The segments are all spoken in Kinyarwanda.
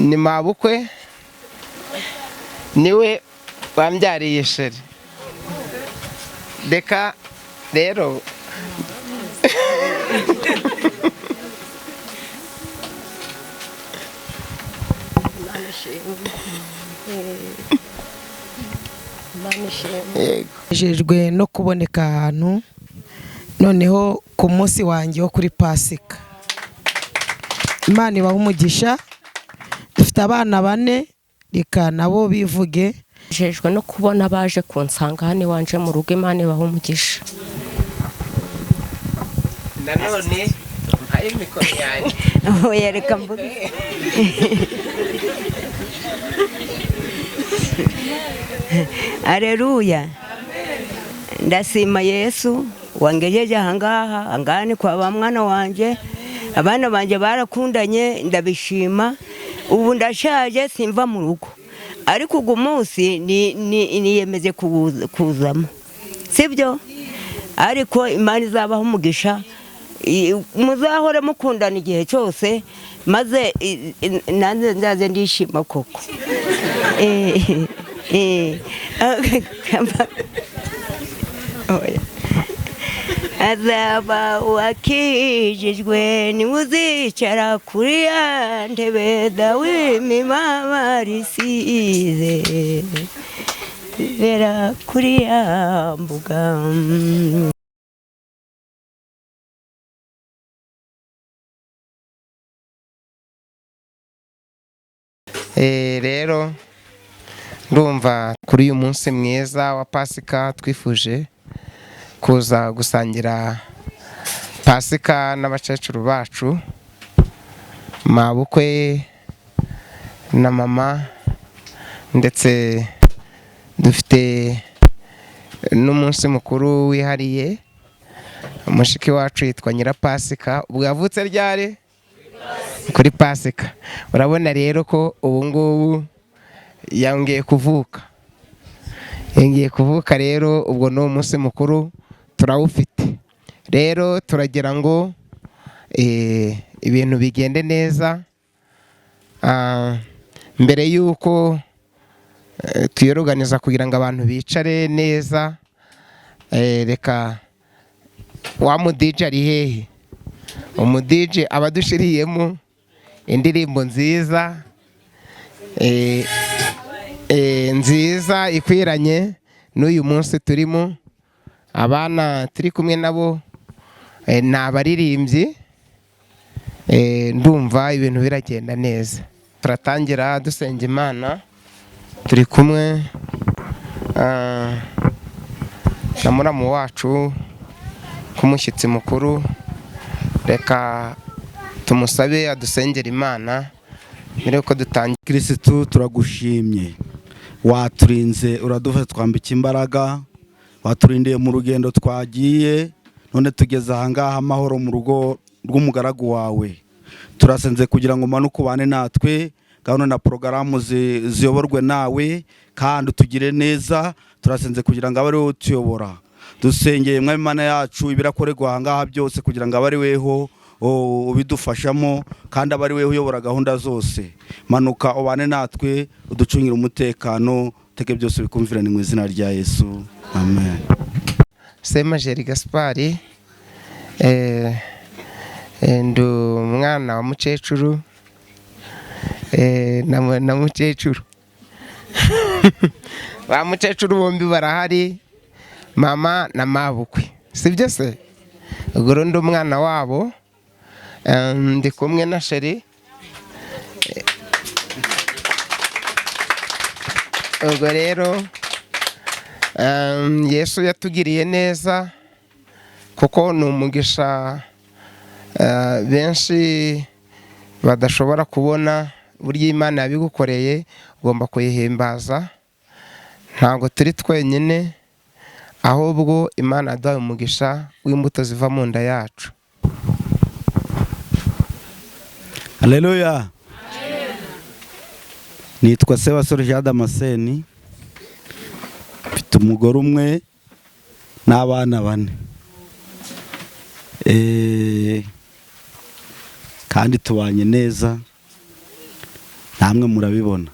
Ni mabukwe, niwe wambyariye chéri. Reka rero. Imana ishimwe. Imana ishimwe. Yego. Nejejwe no kuboneka ahantu noneho ku munsi wanjye wo kuri Pasika. Imana ibaha umugisha. Dufite abana bane, reka nabo bivuge. Nejejwe no kubona baje kunsanga hano iwanje mu rugo. Imana ibaha umugisha. Nanone mpaye mikoro yanjye. Oya, reka mvuge. Aleluya! Ndasima Yesu wangejeje ahangaha. Ahangaha ni kwa ba mwana wanje. Abana banje barakundanye, ndabishima. Ubu ndashaje, simva mu rugo, ariko ugu munsi niyemeze kuzamo, sibyo? Ariko Imana izabaho umugisha. Muzahore mukundana igihe cyose, maze nanjye nzaze ndishima koko. Oya. Azaba wakijijwe, niwe uzicara kuri ya ntebe dawe imibabaro isize bera kuri ya mbuga. Rero ndumva kuri uyu munsi mwiza wa Pasika twifuje kuza gusangira Pasika n'abakecuru bacu, mabukwe na mama, ndetse dufite n'umunsi mukuru wihariye. Mushiki wacu yitwa Nyirapasika. Ubwo yavutse ryari? Kuri Pasika. Urabona rero ko ubu ngubu yongeye kuvuka, yongeye kuvuka. Rero ubwo ni umunsi mukuru turawufite. Rero turagira ngo ibintu bigende neza. Mbere y'uko tuyoroganiza kugira ngo abantu bicare neza, reka wa mu DJ ari hehe? Umu DJ aba adushiriyemo indirimbo nziza, nziza ikwiranye n'uyu munsi turimo. Abana turi kumwe nabo ni abaririmbyi. Ndumva ibintu biragenda neza. Turatangira dusenga Imana. Turi kumwe na muramu wacu k'umushyitsi mukuru. Reka tumusabe adusengera Imana mbere yuko dutangira. Kirisitu, turagushimye. Waturinze, uradufasha, twambika imbaraga, waturindiye mu rugendo twagiye, none tugeze ahangaha amahoro mu rugo rw'umugaragu wawe. Turasenze kugira ngo umanuke ubane natwe, gahunda na porogaramu ziyoborwe nawe, kandi utugire neza. Turasenze kugira ngo abe ari wowe utuyobora. Dusengeye, Mwami Imana yacu, ibirakorerwa ahangaha byose kugira ngo abe ari weho ubidufashamo, kandi abe ari weho uyobora gahunda zose. Manuka ubane natwe, uducungire umutekano, teke byose bikumvirane mu izina rya Yesu, amen. Semajeri Gaspari, ndi umwana wa mukecuru na mukecuru. Ba mukecuru bombi barahari, mama na mabukwe, sibyo se? Ubwo rero ndi umwana wabo. Ndi kumwe na chéri. Ubwo rero Yesu yatugiriye neza, kuko ni umugisha benshi badashobora kubona. Burya Imana yabigukoreye ugomba kuyihimbaza. Ntabwo turi twenyine, ahubwo Imana yaduhaye umugisha w'imbuto ziva mu nda yacu. Haleluya! Nitwa Sebasore Jean Damascene, mfite umugore umwe n'abana bane. Kandi tubanye neza. Namwe murabibona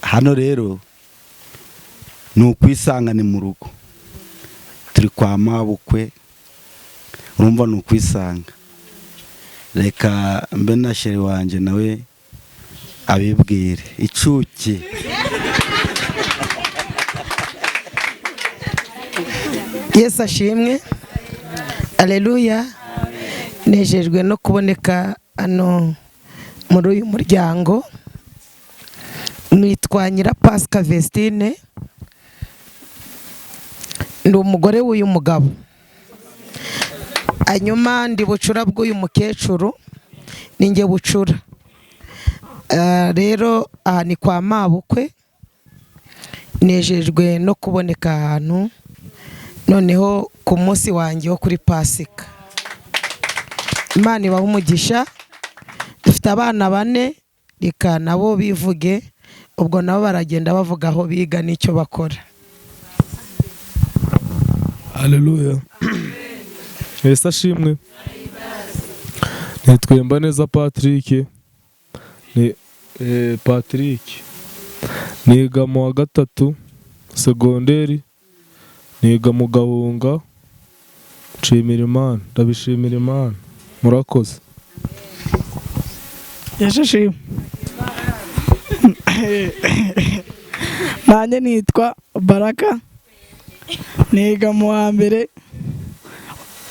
hano rero ni ukwisanga, ni mu rugo, turi kwa mabukwe, urumva ni ukwisanga. Reka mbe na chéri wanjye nawe abibwire icuki. Yesu ashimwe, aleluya. Nejejwe no kuboneka hano muri uyu muryango. Nitwa Nyirapasika Vestine, ndi umugore w'uyu mugabo, hanyuma ndi bucura bw'uyu mukecuru, ni njye bucura. Rero aha ni kwa mabukwe. Nejejwe no kuboneka ahantu noneho ku munsi wanjye wo kuri Pasika. Imana ibaha umugisha. Dufite abana bane, reka nabo bivuge, ubwo nabo baragenda bavuga aho biga n'icyo bakora. Haleluya, Yesu ashimwe. Nitwa neza Patrick, ni Patrick, niga mu wa gatatu segonderi, niga mu Gahunga. Nshimira Imana, ndabishimira Imana, murakoze. Yesu ashimwe. Nanjye nitwa Baraka, niga mu wa mbere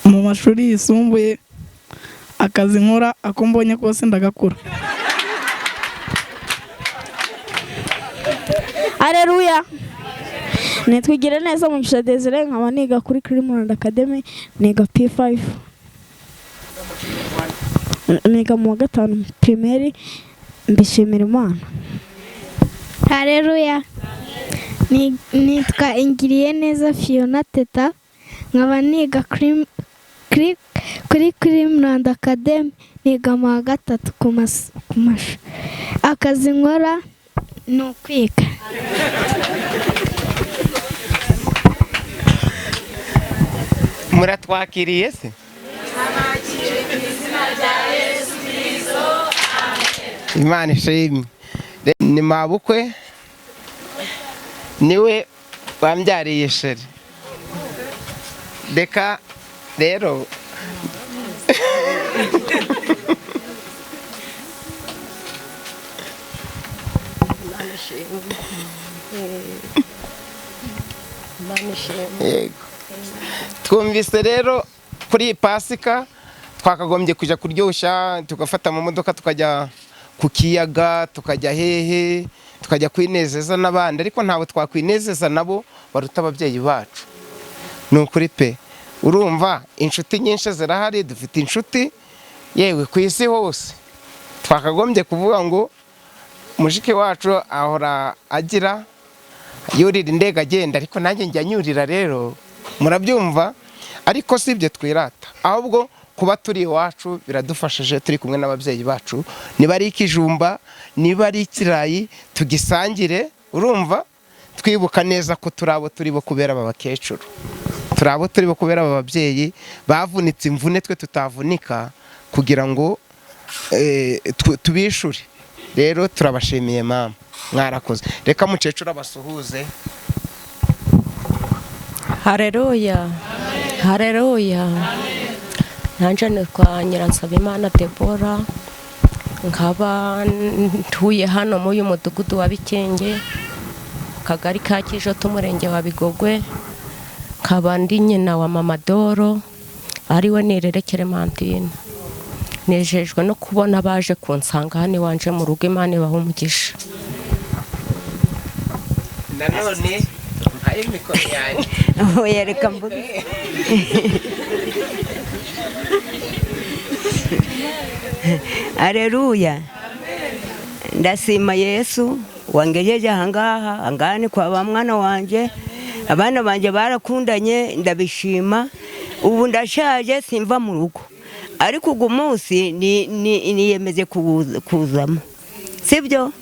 mu mashuri yisumbuye. Akazi nkora, ako mbonye kose ndagakora. Areruya. Nitwa neza Mugisha Desire, nkaba niga kuri Crimond Academy, niga P5, niga mu wa gatanu primaire. Mbishimira Imana. Hareruya. Nitwa Ingiriye neza Fiona Teta, nkaba niga kuri Crimond Academy, niga mu wa gatatu ku mashuri. Akazi nkora ni ukwiga. Muratwakiriye se? Imana ishimwe. Ni mabukwe, niwe wambyariye chéri. Reka rero yego, twumvise rero kuri iyi Pasika twakagombye kujya kuryoshya, tugafata mu modoka tukajya ku kiyaga, tukajya hehe, tukajya kwinezeza n'abandi, ariko ntabwo twakwinezeza nabo baruta ababyeyi bacu. Ni ukuri pe, urumva inshuti nyinshi zirahari, dufite inshuti yewe ku isi hose. Twakagombye kuvuga ngo mushiki wacu ahora agira yurira indege agenda, ariko nanjye njya nyurira rero, murabyumva. Ariko si ibyo twirata, ahubwo kuba turi iwacu biradufashije, turi kumwe n'ababyeyi bacu. Niba ari ikijumba, niba ari ikirayi, tugisangire, urumva twibuka neza ko turi abo turi bo kubera aba bakecuru, turi abo turi bo kubera aba babyeyi bavunitse imvune twe tutavunika, kugira ngo tubishure. Rero turabashimiye mama, mwarakoze. Reka mukecuru abasuhuze. Hareruya, hareruya. Nanjye nitwa Nyiransabimana Debora, nkaba ntuye hano muri uyu mudugudu wa Bikenge, kagari ka Kijoto, umurenge wa Bigogwe. Nkaba ndi nyina wa mama Doro, ariwe Nirerekere Mantine. Nejejwe no kubona baje kunsanga hano iwanje mu rugo. Imana ibaha umugisha. Nanone mpaye mikoro yanjye. Oya, reka mvuge. Aleluya. Ndasima Yesu wangejeje ahangaha. Ahangaha ni kwa ba mwana wanje, abana banje barakundanye, ndabishima. Ubu ndashaje simva mu rugo, ariko ugu munsi niyemeze kuzamo, sibyo?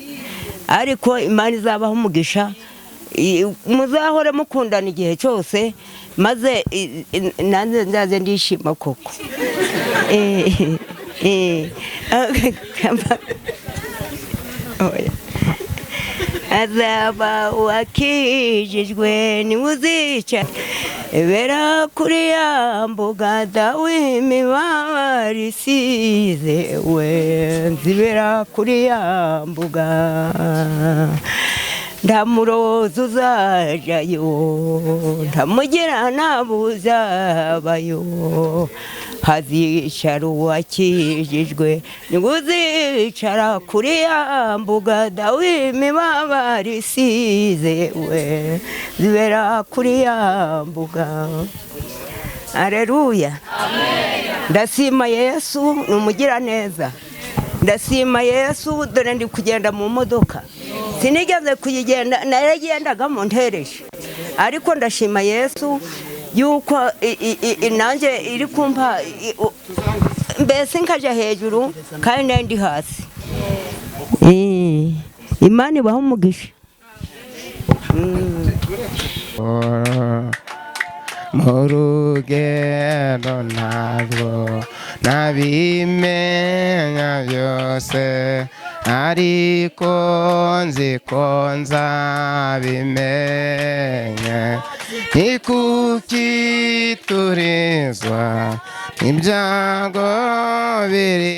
Ariko Imana izabaho umugisha, muzahore mukundana igihe cyose, maze nanjye nzaze ndishima koko. Oya. Azaba wakijijwe niwe uzica bera kuri ya mbuga dawe imibabaro isize we nzibera kuri ya mbuga nta murozi uzajayo nta mugiranabi uzabayo hazicara uwakijijwe niwe uzicara kuri ya mbuga dawe imibabaro isize we zibera kuri ya mbuga. Aleluya. Ndasima Yesu ni umugiraneza. Ndasima Yesu dore ndi kugenda mu modoka sinigeze kuyigenda naragendagamo ntereje ariko ndashima Yesu yuko nanjye iri kumpa mbese nkaja hejuru kandi nari ndi hasi. Imana ibahe umugisha. Mu rugendo ntabwo nabimenya byose ariko nzi ko nzabimenya ni kuki turizwa ibyago biri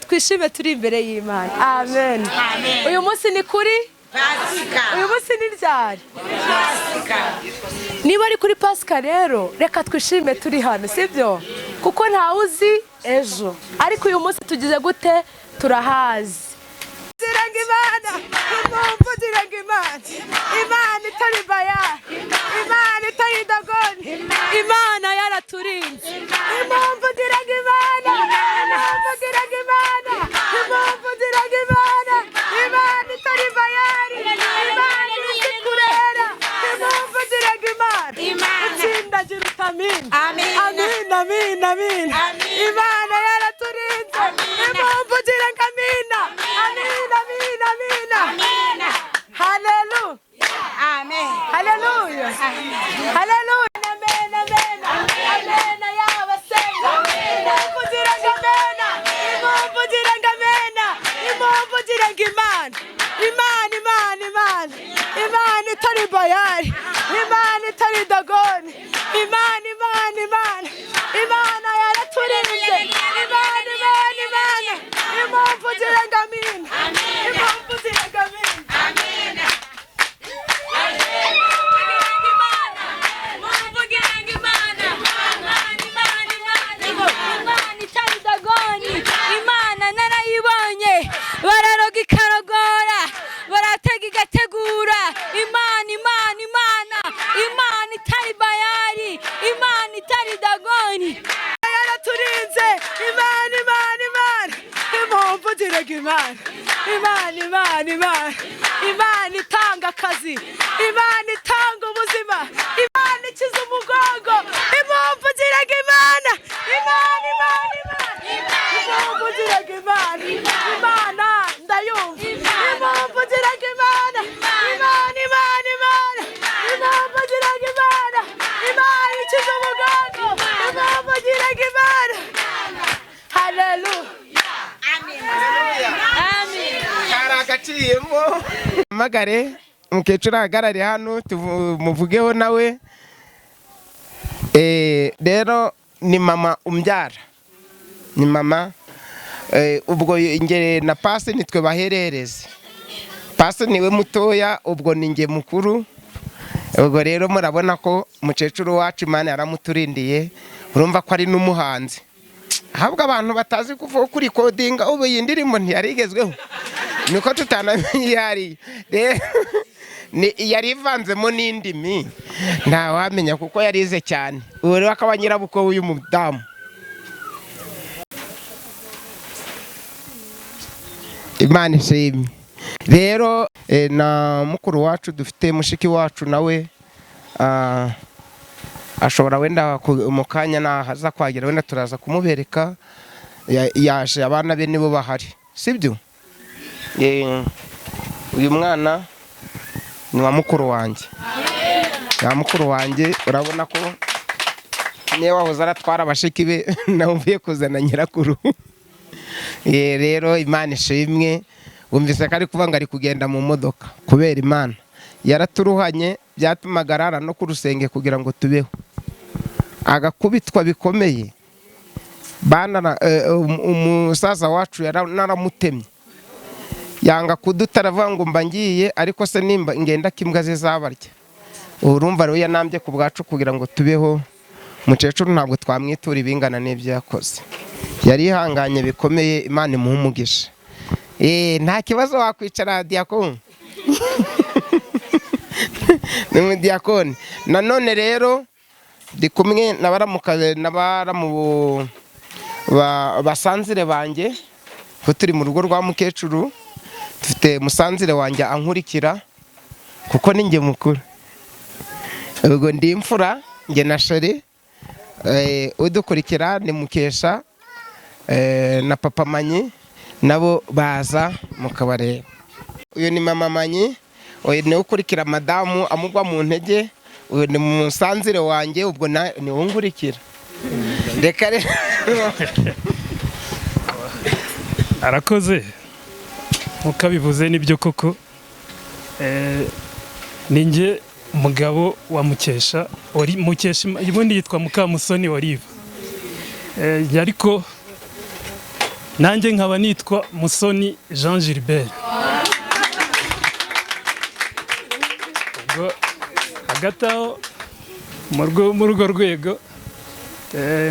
Twishime turi imbere y'Imana. Amen. Uyu munsi ni kuri Pasika. Uyu munsi ni ryari? Pasika. Niba ari kuri Pasika rero reka twishime turi hano, sibyo? Kuko nta uzi ejo. Ariko uyu munsi tugize gute? Turahazi. Ziranga Imana, impamvu ziranga Imana. Imana itari baya, Imana itari dagoni, Imana yaraturinze. Impamvu ziranga Imana, impamvu ziranga Imana, impamvu ziranga Imana, Imana itari bayari, Imana iri kurera. Impamvu ziranga Imana, itsindagira utamina. Amin, amin, amin. Imana yaraturinze. Impamvu ziranga Amina. Amin, amin, amin. Hallelujah. Amen. Hallelujah. Hallelujah. Amen, amen. Amen. Yabasenga. Impamvu ziranga Amena. Impamvu ziranga Amena. Impamvu ziranga Imana. Imana, Imana, Imana. Imana itari bayari. Imana itari dagoni. Imana, Imana, Imana. Imana yaraturinze. Imana, Imana, Imana. Imumvugiraga Imana, Imana, Imana, Imana, Imana itanga akazi, Imana itanga ubuzima, Imana ikiza umugongo. Imumvugiraga Imana, Imana, Imana, Imana. Imumvugiraga Imana, Imana ndayumva. Imumvugiraga Imana, Imana, Imana, Imana. Imumvugiraga Imana, Imana ikiza umugongo. Imumvugiraga Imana. Haleluya. Kari agaciyemo. Hamagare umukecuru ahagarare hano, muvugeho nawe. Rero ni mama umbyara, ni mama, ubwo nge na Pasi nitwe baherereze. Pasi niwe mutoya, ubwo ni nge mukuru. Ubwo rero murabona ko umukecuru wacu Imana yaramuturindiye. Urumva ko ari n'umuhanzi, ahubwo abantu batazi kuvuga kuri kodinga. Ubu iyi ndirimbo ntiyari igezweho, niko tutanamenye iyo ari rero. Yari ivanzemo n'indimi, ntawamenya kuko yarize cyane. Ubu rero akaba nyirabukwe w'uyu mudamu. Imana ishimwe. Rero na mukuru wacu dufite, mushiki wacu, nawe ashobora wenda mu kanya nahaza kwagera, wenda turaza kumubereka. Yaje, abana be nibo bahari, sibyo? Uyu mwana ni wa mukuru wanjye, wa mukuru wanjye. Urabona ko niyo wahoze aratwara abashiki be, nawe uvuye kuzana nyirakuru. Rero Imana ishimwe. Wumvise ko ari kuvuga ngo ari kugenda mu modoka kubera Imana. Yaraturuhanye, byatumaga arara no ku rusenge kugira ngo tubeho, agakubitwa bikomeye. Umusaza wacu naramutemye, yanga kuduta, aravuga ngo mba ngiye, ariko se nimba ngenda ko imbwa zizabarya? Urumva rero yanambye ku bwacu kugira ngo tubeho. Umukecuru ntabwo twamwitura ibingana n'ibyo yakoze, yari ihanganye bikomeye. Imana imuhe umugisha. Nta kibazo, wakwicara diyakoni, ni umudiyakoni. Nanone rero ndi kumwe na baramukazi na baramu basanzire banjye, ko turi mu rugo rwa mukecuru. Dufite musanzire wanjye ankurikira, kuko ni njye mukuru, ubwo ndi imfura njye na chéri. Udukurikira ni Mukesha na papa Manyi, nabo baza mukabareba. Uyu ni mama Manyi, uyu niwe ukurikira madamu amugwa mu ntege. Uyu ni musanzire wanjye, ubwo ni we nkurikira. Reka rero. Arakoze. Nk'uko abivuze, nibyo koko. Ni njye mugabo wa Mukesha. Mukesha ubundi yitwa Mukamusoni Olive, ariko nanjye nkaba nitwa Musoni Jean Gilbert. Ubwo hagati aho muri urwo rwego,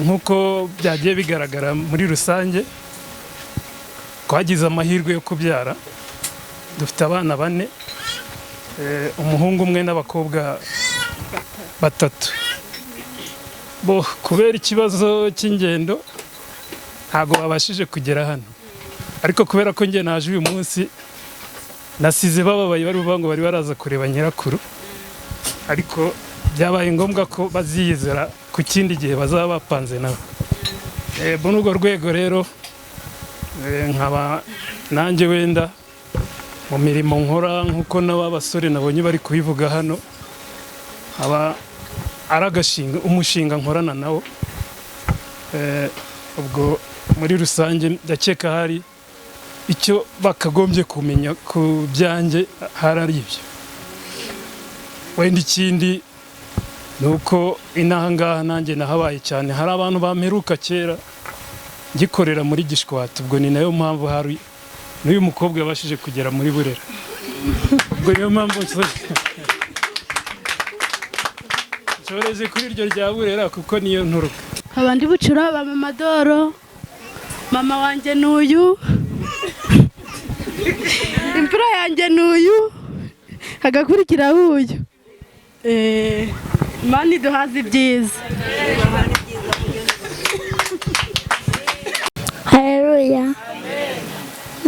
nk'uko byagiye bigaragara muri rusange, twagize amahirwe yo kubyara, dufite abana bane, umuhungu umwe n'abakobwa batatu. Bo kubera ikibazo cy'ingendo ntabwo babashije kugera hano, ariko kubera ko njye naje uyu munsi, nasize bababaye, bari buvuga ngo bari baraza kureba nyirakuru, ariko byabaye ngombwa ko baziyizera ku kindi gihe bazaba bapanze nabo. Muri urwo rwego rero, nkaba nanjye wenda mu mirimo nkora, nk'uko n'aba basore nabonye bari kubivuga hano, aba ari agashinga, umushinga nkorana nawo. Ubwo muri rusange ndakeka hari icyo bakagombye kumenya ku byanjye, hari ari ibyo. Wenda ikindi ni uko inaha ngaha nanjye nahabaye cyane, hari abantu bamperuka kera ngikorera muri Gishwati. Ubwo ni nayo mpamvu hari n'uyu mukobwa yabashije kugera muri Burera. Ubwo niyo mpamvu nshoreje kuri iryo rya Burera, kuko niyo nturuka. Nkaba ndi bucura ba mama Doro. Mama wanjye ni uyu, imfura yanjye ni uyu, hagakurikiraho uyu. Imana iduhaze ibyiza. Haleluya.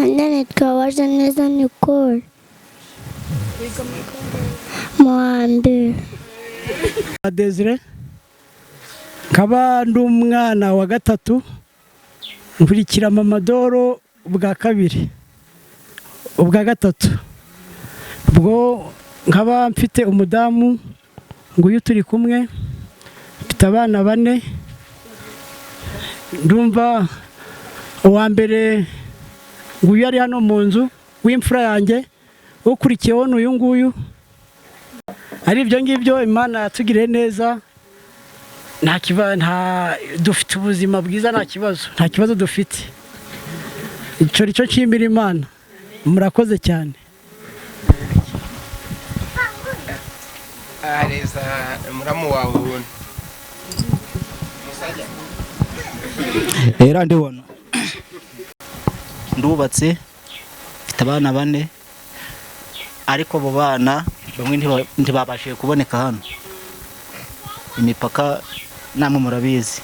Nanjye nitwa Uwajeneza Nicole, mu wa mbere. Desire, nkaba ndi umwana wa gatatu, nkurikira Mama Doro ubwa kabiri, ubwa gatatu. Ubwo nkaba mfite umudamu nguyu turi kumwe, mfite abana bane. Ndumva uwa mbere nguyu ari hano mu nzu w'imfura yanjye, ukurikiyeho ni uyu nguyu. Ari ibyo ngibyo, Imana yatugiriye neza, nta kiba, nta dufite ubuzima bwiza, nta kibazo, nta kibazo dufite. Icyo nicyo nshimira Imana. Murakoze cyane. Areza muramu wawe ubona. Era ndibona ndubatse, mfite abana bane, ariko abo bana bamwe ntibabashije kuboneka hano. Imipaka namwe murabizi.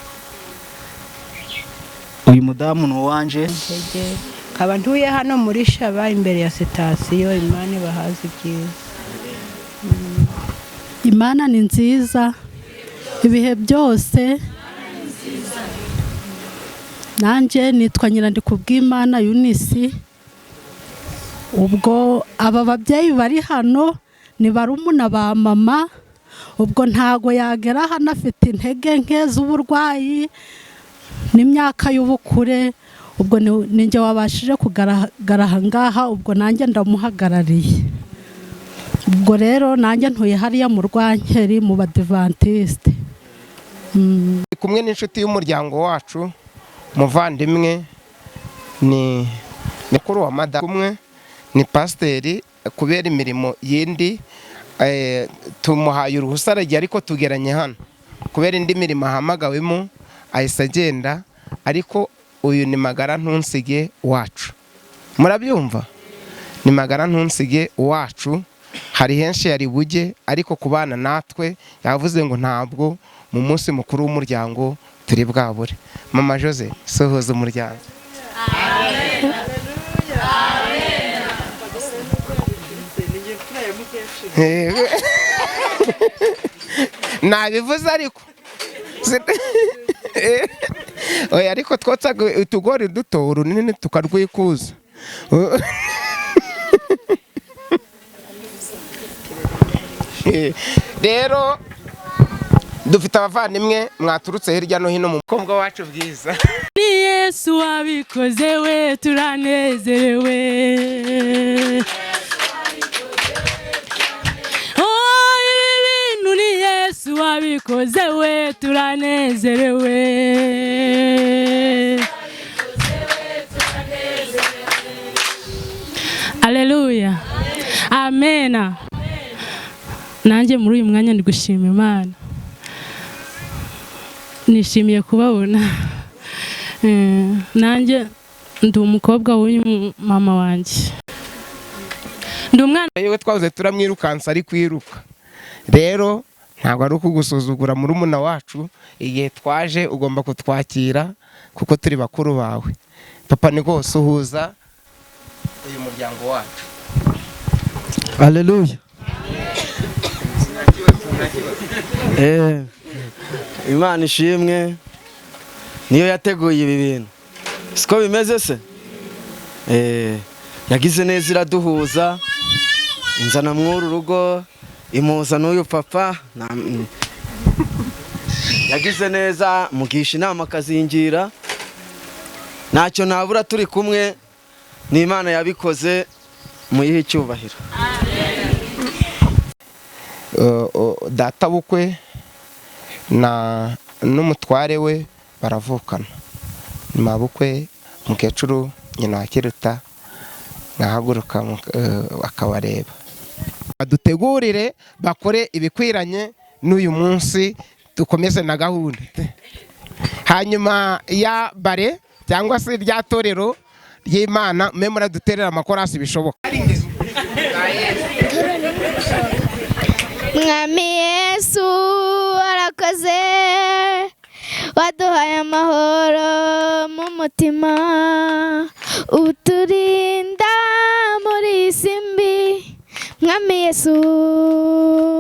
Uyu mudamu ni uwanje. Nkaba ntuye hano muri Shaba imbere ya sitasiyo. Imana ibahaze ibyiza. Imana ni nziza ibihe byose. Nanjye nitwa Nyirandikubwimana Eunice. Ubwo aba babyeyi bari hano ni barumuna ba mama, ubwo ntago yagera hano afite intege nke z'uburwayi n'imyaka y'ubukure, ubwo ninjye wabashije kugaragara aha ngaha, ubwo nanjye ndamuhagarariye. Ubwo rero nanjye ntuye hariya mu Rwankeri mu Badivantiste. Kumwe n'inshuti y'umuryango wacu, muvandimwe ni mukuru wa madamu, kumwe ni pasiteri kubera imirimo yindi, tumuhaye uruhusa aragiye, ariko tugeranye hano kubera indi mirimo ahamagawemo ahise agenda, ariko uyu ni Magara Ntunsige wacu. Murabyumva, ni Magara Ntunsige wacu. Hari henshi yari bujye, ariko kubana natwe yavuze ngo ntabwo mu munsi mukuru w'umuryango turi bwabure. Mama Jose, sohoza umuryango. Nabivuze ariko oya, ariko twotsa utugori duto urunini tukarwikuza. Rero dufite abavandimwe mwaturutse hirya no hino mu mukobwa wacu bwiza. Ni Yesu wabikoze we, turanezerewe. Oh, ibintu ni Yesu wabikoze we, turanezerewe. Haleluya, amena. Nanjye muri uyu mwanya ndi gushima Imana, nishimiye kubabona. Nanjye ndi umukobwa w'uyu mama wanjye, ndi umwana. Yewe twavuze turamwirukansa ari kwiruka. Rero ntabwo ari ukugusuzugura murumuna wacu, igihe twaje ugomba kutwakira kuko turi bakuru bawe. Papa ni rwose uhuza uyu muryango wacu. Haleluya. Imana ishimwe niyo yateguye ibi bintu, siko bimeze se? Yagize neza iraduhuza, inzana mw'uru rugo, imuza n'uyu papa. Yagize neza mugisha inama akazingira, ntacyo nabura turi kumwe. Ni Imana yabikoze, muyihe icyubahiro. Data bukwe na n'umutware we baravukana, ni mabukwe mukecuru nyina wa Kiruta, nkahaguruka akabareba. Badutegurire bakore ibikwiranye n'uyu munsi, dukomeze na gahunda. Hanyuma ya bare cyangwa se rya torero ry'Imana, mwe muraduterera amakorasi bishoboka. Mwami Yesu warakoze, waduhaye amahoro mu mutima, Uturinda muri iyi mbi. Mwami Yesu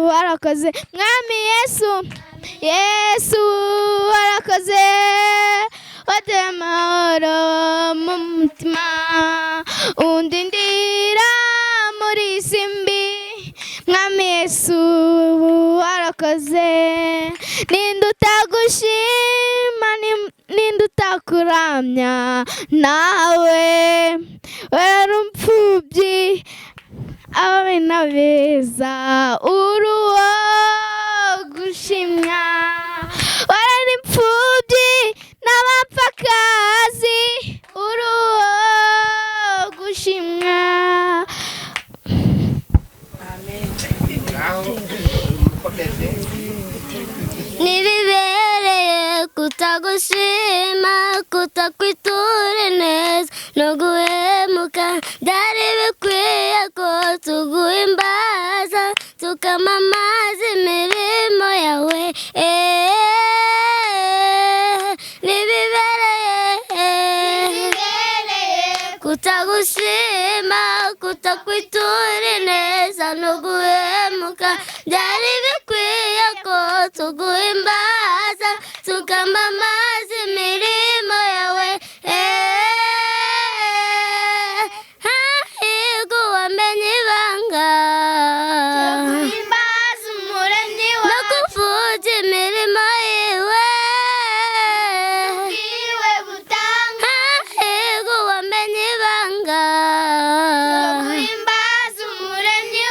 warakoze, Mwami Yesu, Yesu warakoze, waduha amahoro mu mutima, undindira muri iyi mbi. Mwami Yesu warakoze, ninde utagushima, ninde utakuramya nawe, wera imfubyi abana beza, uruwo gushimwa, warera imfubyi n'abapfakazi, uruwo gushimwa. Ntibibereye kutagushima, kutakwitura neza no guhemuka, byari bikwiye ko tuguhimbaza, tukamamaza imirimo yawe. Ntibibereye kutagushima, kutakwitura neza no guhemuka, byari bikwiye ko tuguhimbaza, tukamamaza imirimo yawe. Hahirwa uwamenye ibanga no kuvuga imirimo yiwe, hahirwa uwamenye ibanga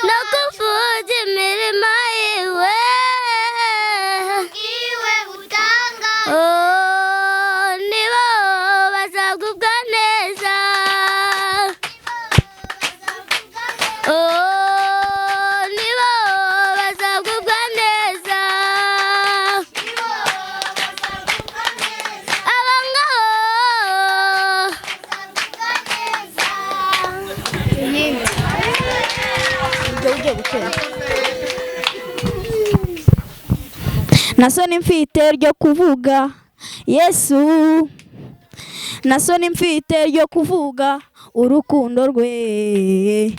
no kuvuga imirimo yiwe. Oh, nibo bazagubwa neza. Oh, nibo bazagubwa neza. Abangaho. Na soni mfite ryo kuvuga Yesu, na soni mfite ryo kuvuga urukundo rwe,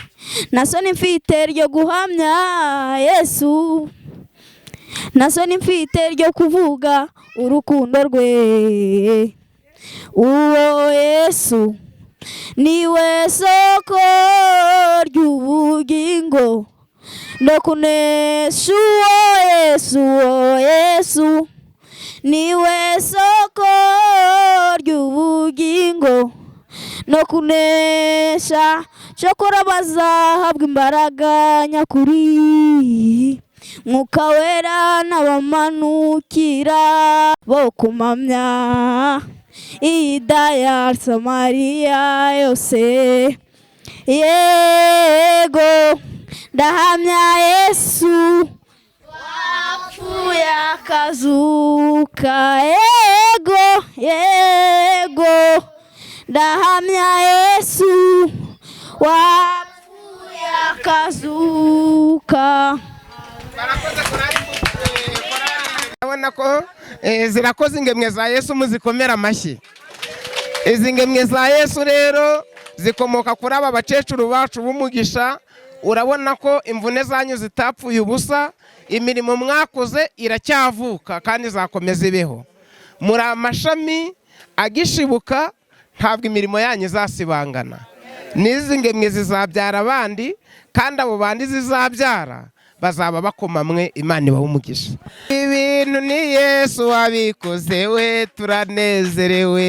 na soni mfite ryo guhamya Yesu, na soni mfite ryo kuvuga urukundo rwe. Uwo Yesu niwe soko ry'ubugingo, no kunesha uwo Yesu, uwo Yesu niwe soko ry'ubugingo, no kunesha. Cyokora bazahabwa imbaraga nyakuri, Mwuka Wera n'abamanukira bo kumamya Yudaya, Samariya yose. Yego ndahamya Yesu wapfuye akazuka, yego yego ndahamya Yesu wapfuye akazuka. Urabona ko zirakoze ingemwe za Yesu, muzikomera amashyi. Izi ngemwe za Yesu rero zikomoka kuri aba bakecuru bacu b'umugisha. Urabona ko imvune zanyu zitapfuye ubusa, imirimo mwakoze iracyavuka kandi izakomeza ibeho. Muri amashami agishibuka, ntabwo imirimo yanyu izasibangana. N'izi ngemwe zizabyara abandi, kandi abo bandi zizabyara bazaba bakomamwe. Imana ibahe umugisha. Ibintu ni Yesu wabikoze we, turanezerewe.